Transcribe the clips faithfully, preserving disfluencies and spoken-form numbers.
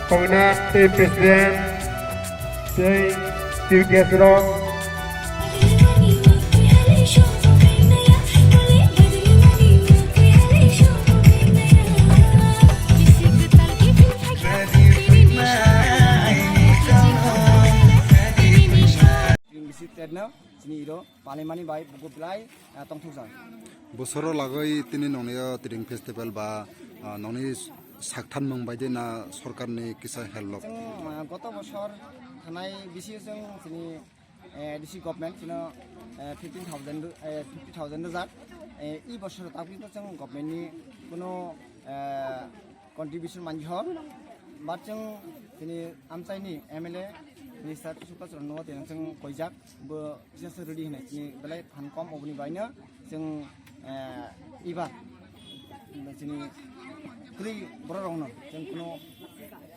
Pangna tei president tei chief guest rok. Chini iro palimani bai bugo belai, ah, tongthokjak. Bosoro lagoi tini nongni o Tring Festival ba, ah, nongni sakthanmung bai de na sorkarni kisa help lok? Chwng, ah, goto bosor thanai bisi chwng chini, eh, A D C government chino, eh, fifteen thousand, eh, fifty thousand rwjak. Eh, i bosor tabukno chwng government ni kuno, eh, contribution manjak. But chwng chini amchaini M L A minister Supash Ranno tei chwng koijak, bo kisa se ready hinai chini belai phan kom, oboni baino chwng, eh, ibar chini kwrwi borok rokno chwng kuno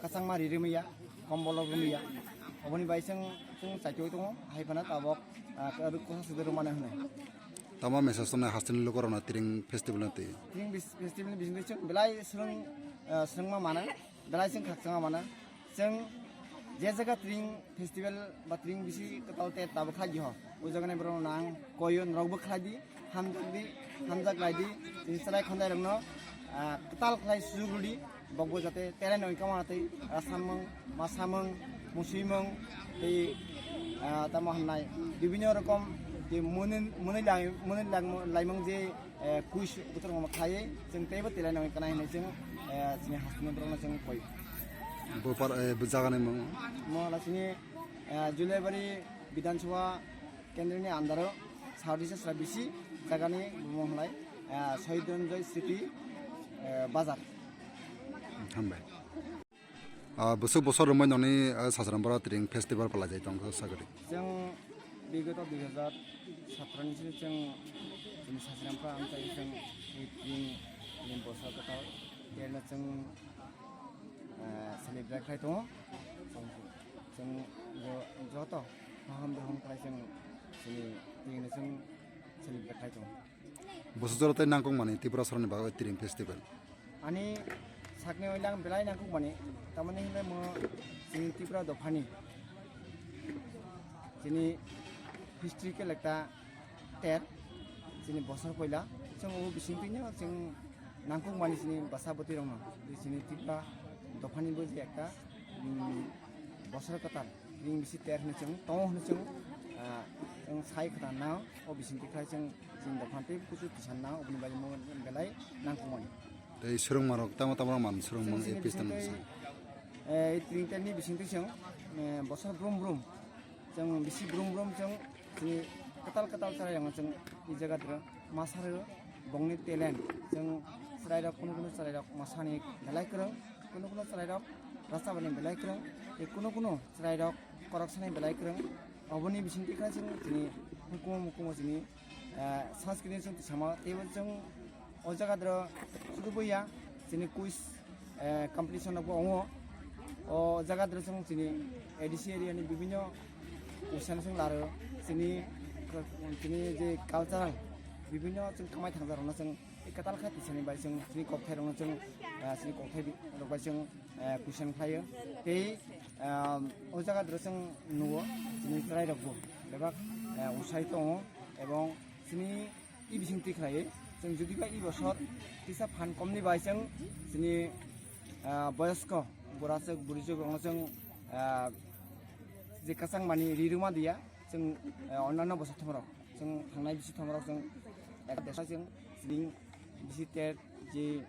kachangma ri rwmaya, kombol rok rwmaya, oboni bai chwng chwng chaitwi tongo, hai phano tabok, ah, kwsa se rwmano hinai. Tamo message tongnai hasteni lukurokno Tring Festival no twi? Tring bis-, festival ni bisingtwi chwng belai swrwng, ah, swrwngma mano, belai chwng khakchangma mano. Chwng je jaga Tring Festival ba Tring bisi kwtal te tabuk khlai di ho, o jaga ni borok no ang koyo, norok bo khlai di, hamjak di, hamjak lai di, chini chwrai khonjai rok no, ah, kwtal khlai sujuk rw di. Bokbo jate tereno wngkha ma tei rasamung, masamung, musuimung tei, ah, tamo hwnai bibinno rokom je mwnwi, mwnwi lai-, mwnwi lang-, laimung je, eh, quiz butor rok khlaiwi chwng teibo tereno wngkha nai hinwi chwng, eh, chini hasteni borokno chwng koi. Bo par, eh, bo jagani mung? Mo la chini, eh, Juliabari Bidhan Sabha Kendroni andaro South East Sra bisi jagani bumung hwnai, ah, Sohid Ranjoy Smriti, eh, Bazar. Hambai. Ah, bwswk bosor romwi noni, ah, Sachrampara Tring Festival palai jai tong kha sagri? Chwng bigoto dui hazar satro ni sini chwng chini Sachrampara amchai chwng i Tring ni bosor kwtal terno chwng, ah, celebrate khai tongo. Chwng, chwng jo-, joto Haham de hum khlai chwng chini tini chwng celebrate khai tongo. Bwsajora tei nangkukmani Tripura sorokni bagwi Tring Festival. Ani sakni oilang belai nangkukmani, tamani hinle mo chini Tripura dophani chini historical ekta ter, chini bosor poila chwng o bisingtwino chwng nangkukmani chini bwsa bwtwi rokno, chini Tripura dophani bo je ekta, um, bosor kwtal. Ring bisi ter hwnwi chwng tongo hwnwi chwng, ah, chwng sai khwna nang o bisingtwi khlai chwng chini dophani tei kuchuk kisa nang oboni bagwi mo belai nangkukmani. Tei swrwngmarok tamo tamo rok man swrwngmung Chwng chini A P S tamo bisingtwi, bwsa. Eh, tring terni bisingtwi chwng, eh, bosor brum brum chwng bisi brum brum chwng chini kwtal kwtal chwrairokno chwng i jaga dro masa rw bongni talent chwng chwrairok kunu kunu chwrairok masani belai kwrwng kunu kunu chwrairok rwchabani belai kwrwng tei kunu kunu chwrairok korok sani belai kwrwng. Oboni bisingtwi khe chwng chini hukumu mukumu chini, eh, sanskrit ni chwng tisama teibo chwng o jaga dro sudu boya chini quiz, eh, competition rokbo wngo. O jaga dro chwng chini A D C area ni bibinno question chwng laro chini, chini je cultural bibinno chwng kamai thangjakrokno chwng kwtal khe tisani bai chwng chini kokthairokno chwng, eh, chini kokthairok bai chwng eh, question khlaio. Tei, ah, o jaga dro chwng nugo, chini chwrairokbo bebak, eh, usai tongo, ebong chini i bisingtwi khlaiwi chwng jodiba i bosor kisa phan komni bai chwng chini, ah, boyosko buraswk buriswk rokno chwng, ah, je kwchangmani ri rwma diya chwng, eh, onnanno bosor thomorok chwng thangnai bisi thomorok chwng ek desa chwng chini bisi ter je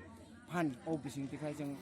phan o bisingtwi khai chwng